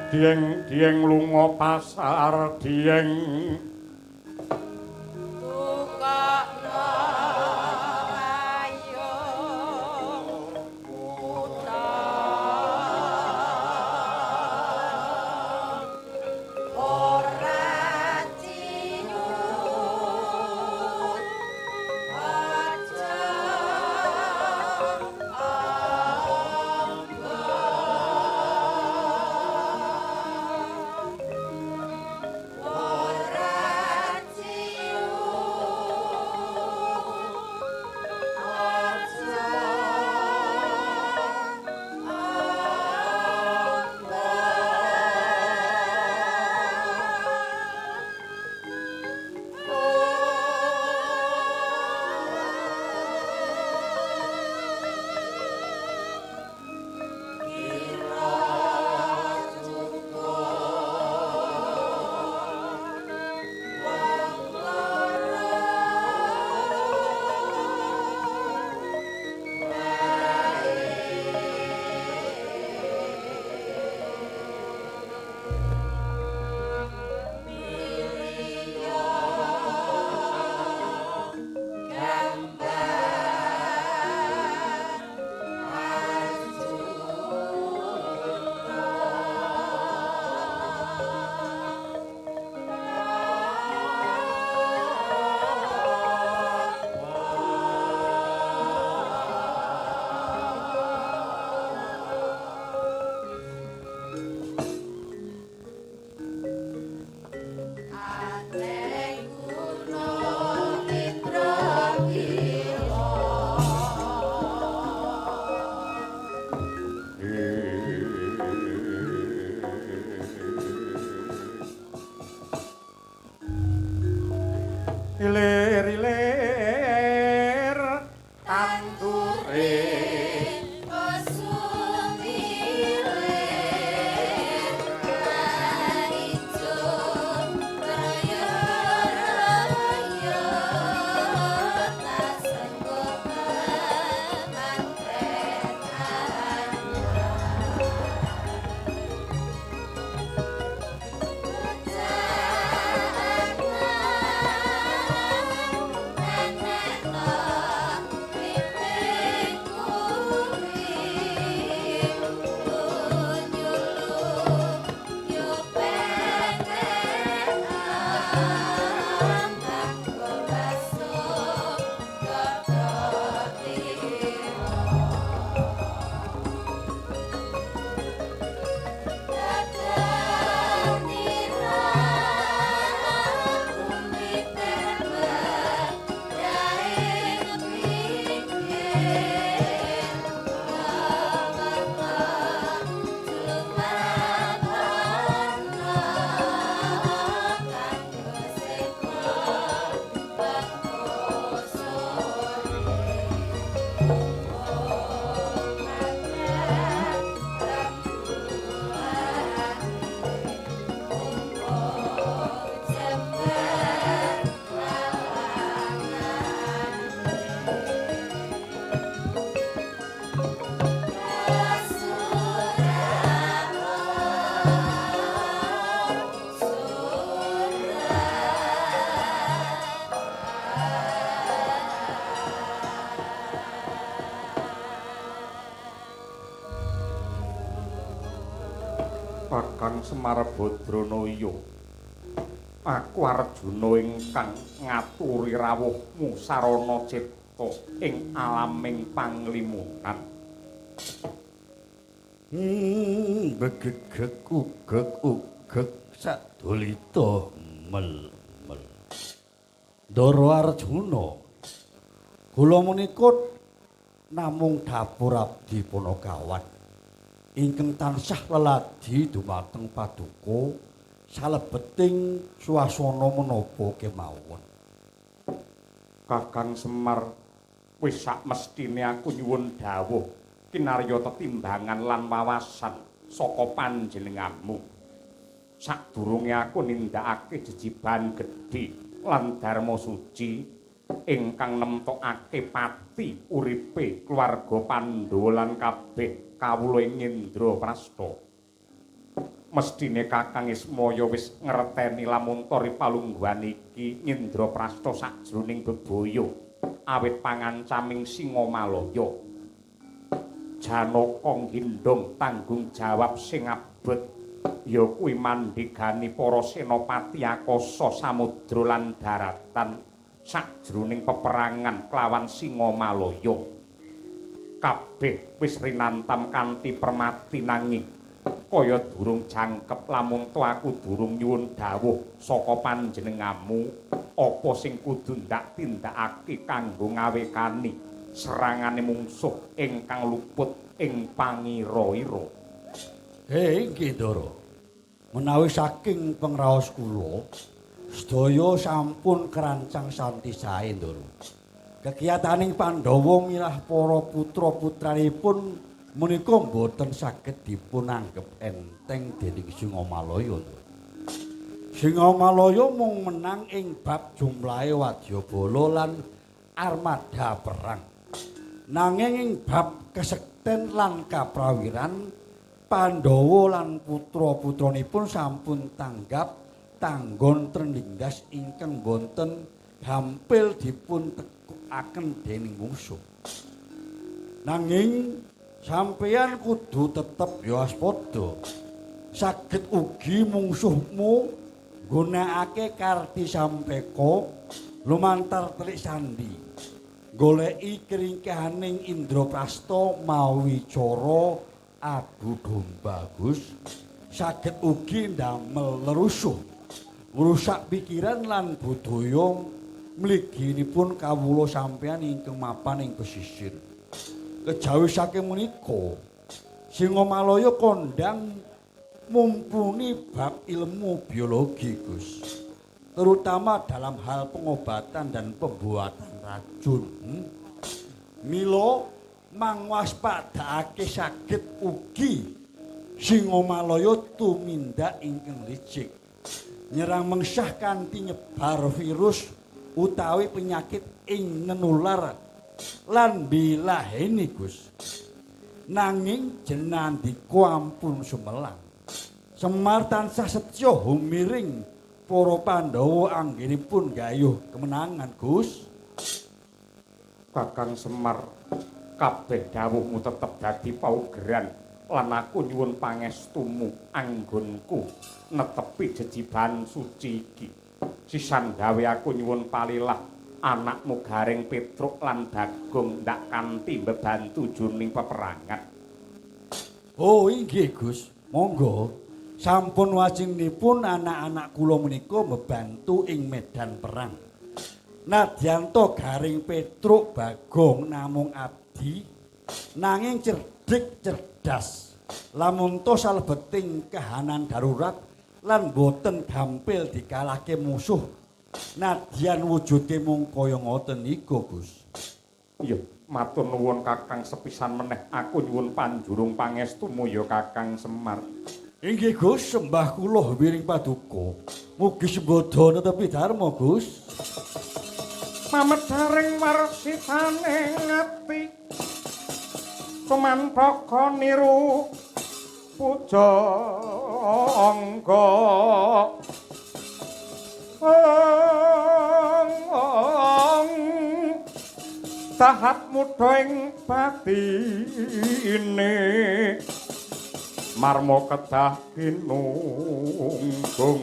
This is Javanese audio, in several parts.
Dieng dieng lunga pasar dieng tukokno payung kutha ora ciut aja ora ciut aja Aneng gunung Indrakila. Ilir-ilir tandure Kakang Semar Badranaya, aku Arjuna ingkang ngaturi rawuhmu sarana cipta ing alaming panglimunan. Begegeg ugeg ugeg sadulita mel mel. Ndara Arjuna, kula menika namung dapur abdi punakawan ingkang tansah leladi dumateng paduka salebeting swasana menapa kemawon. Kakang Semar, wis sak mestine aku nyuwun dawuh kinarya tetimbangan lan wawasan saka panjenenganmu. Sadurunge aku nindakake jejiban gedhe lan dharma suci ingkang nemtokake pati uripe keluarga Pandhawa lan kabeh kawula ing Indraprastha. Mesthine Kakang Ismaya wis ngerteni lamun tori palungguhan iki Indraprasta sajroning bebaya awit pangancaming Singamalaya. Janaka nggendhong tanggung jawab sing abot ya kuwi mandhegani para senopati akasa samudra lan daratan sajroning peperangan kelawan Singamalaya. Kabeh wis rinantam kanthi permati nanging kaya durung jangkep lamun to aku durung nyuwun dawuh saka panjenenganmu apa sing kudu ndak tindakake kanggo ngawekani serangane mungsuh ingkang luput ing pangira-ira. Hei inggih Ndara. Menawi saking pengraos kula sedaya sampun kerancang santi sae Ndara. Kekiyataning Pandhawa milah para putra-putranipun menika mboten saged dipun anggep enteng dening Singamalaya. Singamalaya mung menang ing bab jumlahe wadyabala lan armada perang. Nanging ing bab kesekten lan kaprawiran Pandhawa lan putra-putranipun sampun tanggap tanggon trendingdas ingkang boten gampil dipun tekukaken dening mungsuh. Nanging sampeyan kudu tetep ya waspada. Saged ugi mungsuhmu nggunakake karti sampeka lumantar telik sandi. Goleki keringkahaning Indraprasta mawi cara adu domba Gus. Saged ugi ndamel lerusuh, ngrusak pikiran lan budaya mliginipun kawula sampeyan ingkang mapan ing pesisir. Kejawi saking menika, Singamalaya kondhang mumpuni bab ilmu biologi Gus, terutama dalam hal pengobatan dan pembuatan racun. Mila mangwaspadakake saged ugi Singamalaya tumindak ingkang licik, nyerang mengsah kanthi nyebar virus utawi penyakit ing nenular lan bilaheni Gus. Nanging jenandika ampun sumelang. Semar tansah setya humiring para Pandhawa anggenipun gayuh kemenangan Gus. Kakang Semar, kabeh dawuhmu tetep dadi paugeran lan aku nyuwun pangestumu anggonku netepi jejibahan suci iki. Sisan gawe aku nyuwun palilah anakmu Gareng Petruk lan Bagong ndak kanthi mbebantu jroning peperangan. Oh inggih Gus, monggo. Sampun wajibipun anak-anak kula menika mbebantu ing medan perang. Nadyanto Gareng Petruk Bagong namung abdi nanging cerdik cerdas. Lamun to salebeting kahanan darurat lan boten gampil dikalahke musuh. Nadyan wujude mung kaya ngoten niku Gus. Iya, matur nuwun Kakang sepisan meneh aku nyuwun panjurung pangestumu ya Kakang Semar. Inggih Gus, sembah kula wiring paduka. Mugi sembada netepi dharma Gus. Mamedharing warsitane ati tumantaka niru pujangga. Tahat mudha ing batine marma kedah tinunggung,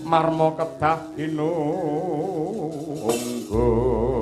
marma kedah tinunggung.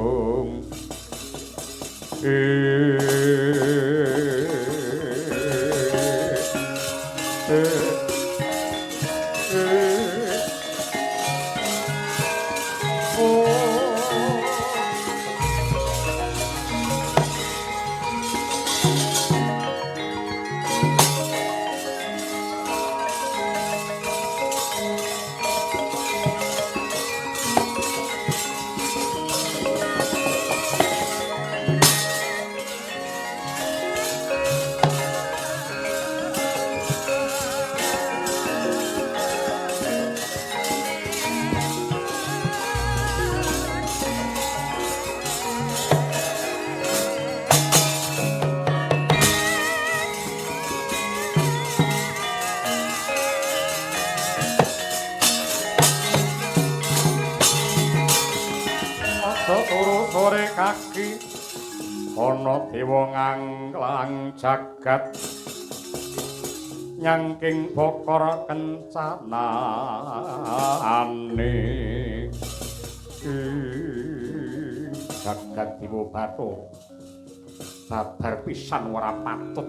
Sore kaki ana dewa nganglang jagat nyangking bokor kencanane jagat dewa Bathara babar pisan ora patut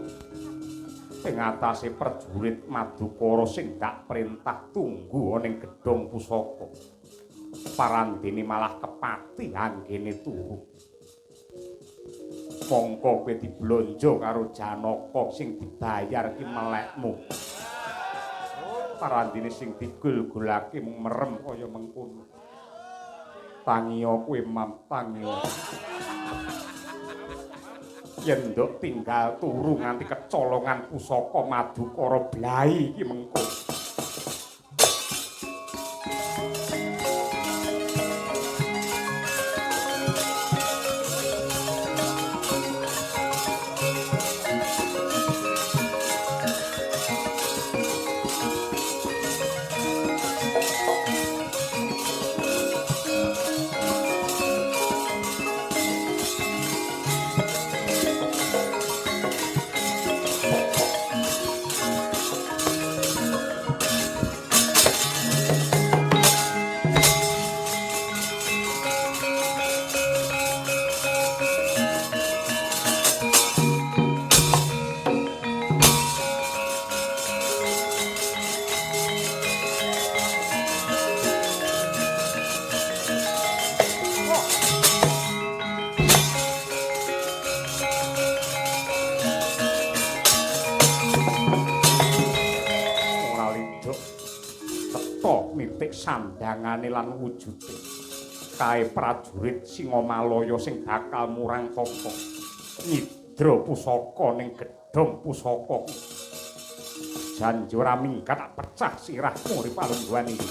ing atase prajurit Madukara sing dak perintah tunggu ana ing gedhong pusaka. Parandene malah kepati anggene turu. Mongko kowe diblonjo karo Janaka sing dibayar ki melekmu. Parandene sing digul-gulake mung merem kaya mengkono. Tangiya kowe mam, tangiya. Yen nduk tinggal turu nganti kecolongan pusaka Madukara blai iki mengko. Sandangane lan wujude kae prajurit Singamalaya sing bakal murang tapa nyidra pusaka ning gedhong pusaka. Janji ora minggat tak pecah sirahmu ri palungguhan iki.